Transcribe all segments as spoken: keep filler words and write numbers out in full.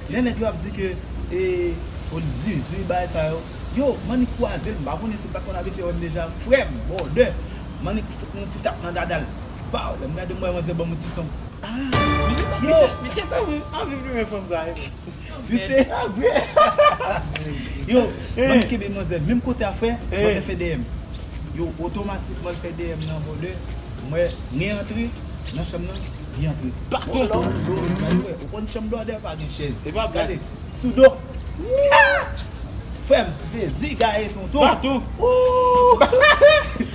Lè nèg yo ap di ke, e, o, zizwi, bagay sa yo. Yo, m annik kwaze l, m pa konnen si l pa t konn A B C wè m deja. Frè m, brother. M annik fout yon ti tap nan dada l. Baw, lè m gade m wè manzè ban m yon ti son. Ah, misye, yo, misye, misye ta anvi, anvi plimen fanm sa, wi. Misye, yo, m annik kenbe manzè menm kote a, frè, manzè fè dèyè m. Yo, otomatikman l fè dèyè m nan, brother. M wè, m antre nan chanm nan, li antre. Baton! Ou konn chanm blòdè pa gen chèz. E pa blag. Gade, sou do. Frè m, plezi gaye tonton. Baton! Ooh!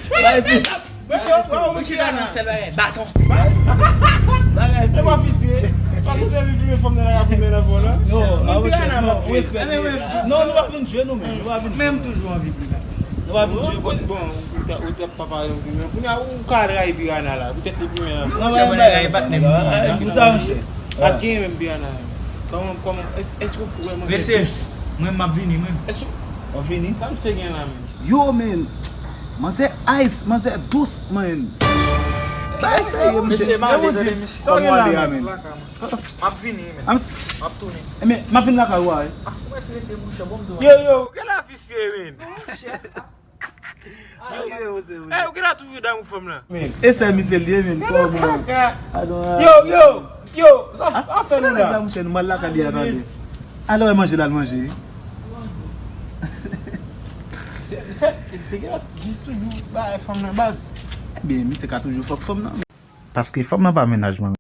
Plezi. Mwen chita nan sèl bagay, baton. Bagay se pa fisye. Pase se li plimen fanm nan la pou men nan fò la. Non, non, respè. Non, nou pa vin jwe nou menm. Nou pa vin jwe. Men m toujou anvi plimen. Nou pa vin jwe. Bon, bon, ou t ap, ou t ap papa yon plimen. Kounye a ou ka rayi Piranha la. Poutèt li plimen an. Non, monchè, mwen rayi bat menm plimen. Pou sa, monchè. Ak gen menm Piranha. Kòman, kòman, èske ou wè manje? Mesye, mwen m ap vini, mwen. Èske w ap vini? Sa misye gen la menm? Yo, men. Manzè ice, manzè dous, man. Bagay serye, mesye. Mesye, m ale, tande, mesye. Kòman w ale a, men? M ap vini, men. M ap tounen. E, men, m ap vin lakay ou a, wi. Ah, ou mèt rete, monchè, bon, m di w. Yo, yo, gade la visye, men. Monchè. Yo, yo, yo, yo. Eh, ou gade toujou damou fanm nan. E sè misye l ye, men. Kòman? Yo, yo, yo, sa ap fè nou la? Monchè, nou mal lakay li a, tande. Alò, e manje l al manje. Se, se, se gen lòt jis toujou bay fanm nan baz. Ebyen, misye ka toujou fòk fanm nan. Paske fanm nan pa mennaj mwen.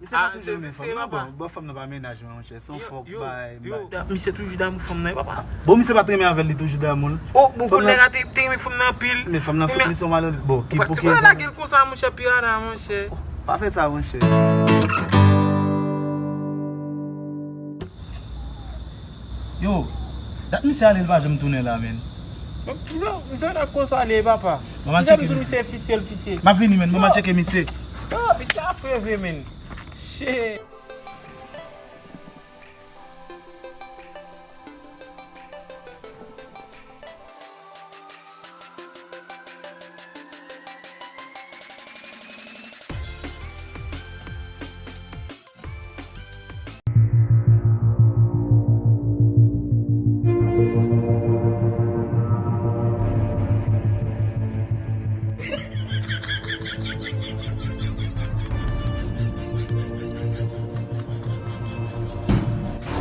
Misye pa toujou renmen fanm nan, bon, bon, fanm nan pa mennaj mwen, monchè. Se yon fòk bay, bay. Misye toujou damou fanm nan, papa. Bon, misye pa t renmen avè l, li toujou damou l. Oh, bon, bon, nèg la te, te renmen fanm nan anpil. Men fanm nan fout li se yon malonnèt. Bon, ki pou ki sa? Lage l konsa, monchè, Piranha, monchè. Pa fè sa, monchè. Yo, dat misye ale, l pa janm tounen la, men. Misye, misye nan konsa li ye, papa. Misye toujou misye fisye, l fisye. M ap vini, men. Mwen m al tcheke misye. Yo, misye ap reve, men. Shit.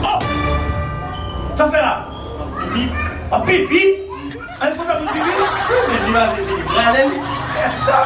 Oh! Sa w fè la? Pipi? Ap pipi? An, konsa pou pipi? Men li pa vle pipi. Gade li. Kè sa.